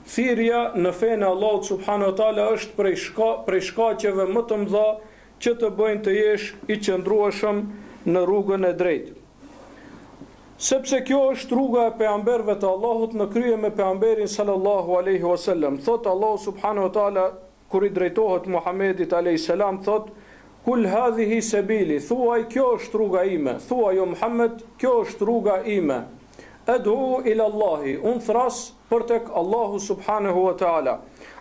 Thirrja në fenë e Allahut subhanahu wa taala është prej shka, prej shkaqeve më të mëdha që të bëjnë të jesh i qëndrueshëm në rrugën e drejtë. Sepse kjo është rruga e pejgamberëve të Allahut në krye me pejgamberin sallallahu alejhi wa sellem. Thotë Allahu subhanahu wa taala kur i drejtohet Muhamedit alejhi selam thotë Kul hadhihi sebili, thuaj kjo është rruga ime, thuaj o Muhammed, kjo është rruga ime. Ed'u ila Allahi, unë thras për tek Allahu subhanahu wa taala.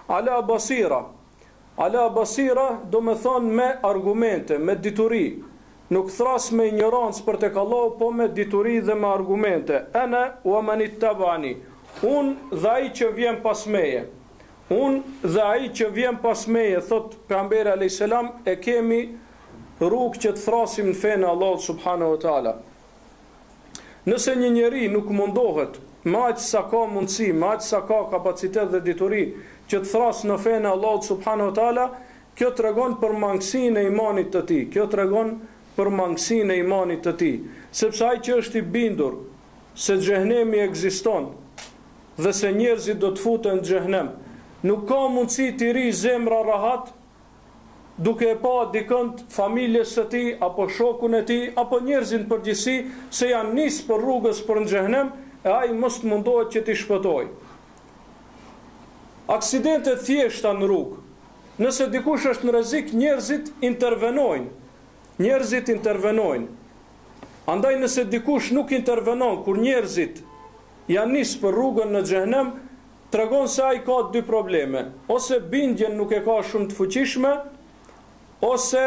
Ala basira, Ala basira, domethonë me argumente, me dituri. Nuk thras me injorancë për tek Allahu, po me dituri dhe me argumente. Ene wa men ittabani. Unë dhe ai që vjen pas meje. Unë dhe ai që vjen pas meje, thotë Pejgamberi alejhi selam, e kemi rrugë që të thrasim në fenë e Allahut subhanahu wa taala. Nëse një njeri nuk mundohet me aq sa ka mundësi, me aq sa ka kapacitet dhe dituri që të thrasë në fenë e Allahut subhanahu wa taala, kjo tregon për mangësinë e imanit të tij, kjo tregon për mangësinë e imanit të tij, sepse ai që është i bindur se xhehenemi ekziston dhe se njerëzit do të futen në xhehenem, nuk ka mundësi t'i rrijë zemra rahat duke e pa dikënd familjes së tij apo shokun e tij apo njerëzit në përgjithësi se janë nis për rrugës për në xhehenem e ai mos të mundohet që t'i shpëtojë. Aksidente të thjeshta në rrugë. Nëse dikush është në rrezik, njerëzit intervenojnë. Njerëzit intervenojnë. Andaj nëse dikush nuk intervenon kur njerëzit janë nis për rrugën në xhehenem, tregon se ai ka dy probleme, ose bindjen nuk e ka shumë të fuqishme, ose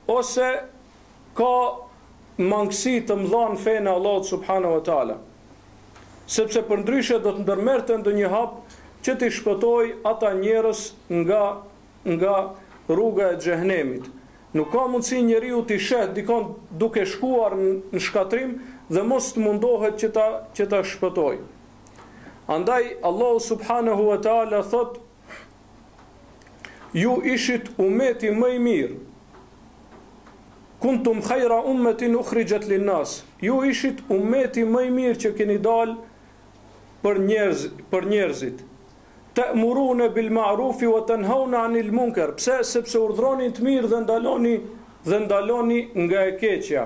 ose ka mangësi të mëdha në fenë e Allahut subhanahu wa taala. Sepse përndryshe do të ndërmerrte ndonjë hap që t'i shpëtojë ata njerëz nga nga rruga e xhehenemit. Nuk ka mundësi njeriu t'i sheh dikon duke shkuar në shkatërrim dhe mos të mundohet që ta që ta shpëtojë. Andaj Allahu subhanahu wa taala thotë Ju ishit umeti më i mirë. Kuntum khayra ummatin ukhrijat lin-nas. Ju ishit umeti më i mirë që keni dalë për njerëz, për njerëzit. Ta'muruna bil ma'rufi wa tanhauna 'anil munkar. Pse? Sepse urdhëroni të mirë dhe ndaloni dhe ndaloni nga e keqja.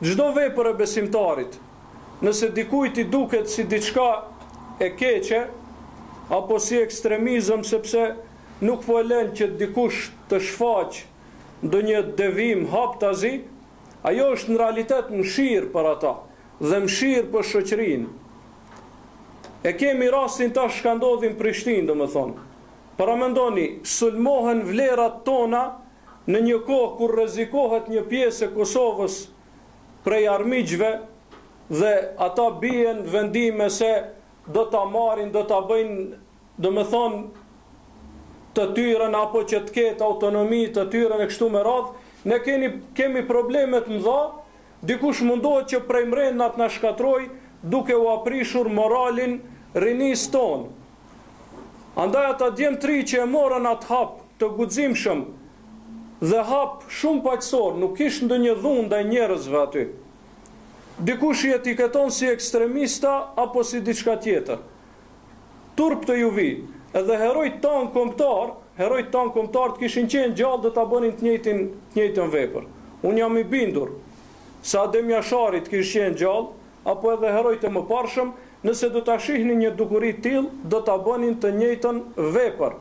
Çdo vepër e besimtarit, nëse dikujt i duket si diçka e keqe apo si ekstremizëm sepse nuk po e lën që dikush të shfaqë ndonjë devijim haptazi, ajo është në realitet mëshirë për ata dhe mëshirë për shoqërinë. E kemi rastin tash çka ndodhi në Prishtinë, domethënë. Paramendoni, sulmohen vlerat tona Në një kohë kur rrezikohet një pjesë e Kosovës prej armiqve dhe ata bien vendime se do ta marrin, do ta bëjnë, domethënë të tyren apo që të ketë autonomi të tyren e kështu me radhë, ne keni kemi probleme të mëdha, dikush mundohet që prej mrenda të na shkatërrojë duke ua prishur moralin rinisë tonë. Andaj ata djem të ri që e morën atë hap të guximshëm dhe hap shumë paqësor, nuk kish ndonjë dhunë ndaj njerëzve aty. Dikush i etiketon si ekstremista apo si diçka tjetër. Turp të ju vijë. Edhe herojtë tanë kombëtar, herojtë tanë kombëtar të kishin qenë gjallë do ta bënin të njëjtin, të njëjtën vepër. Unë jam i bindur se Adem Jashari të kish qenë gjallë, apo edhe herojtë e mëparshëm, nëse do ta shihnin një dukuri të tillë, do ta bënin të njëjtën vepër.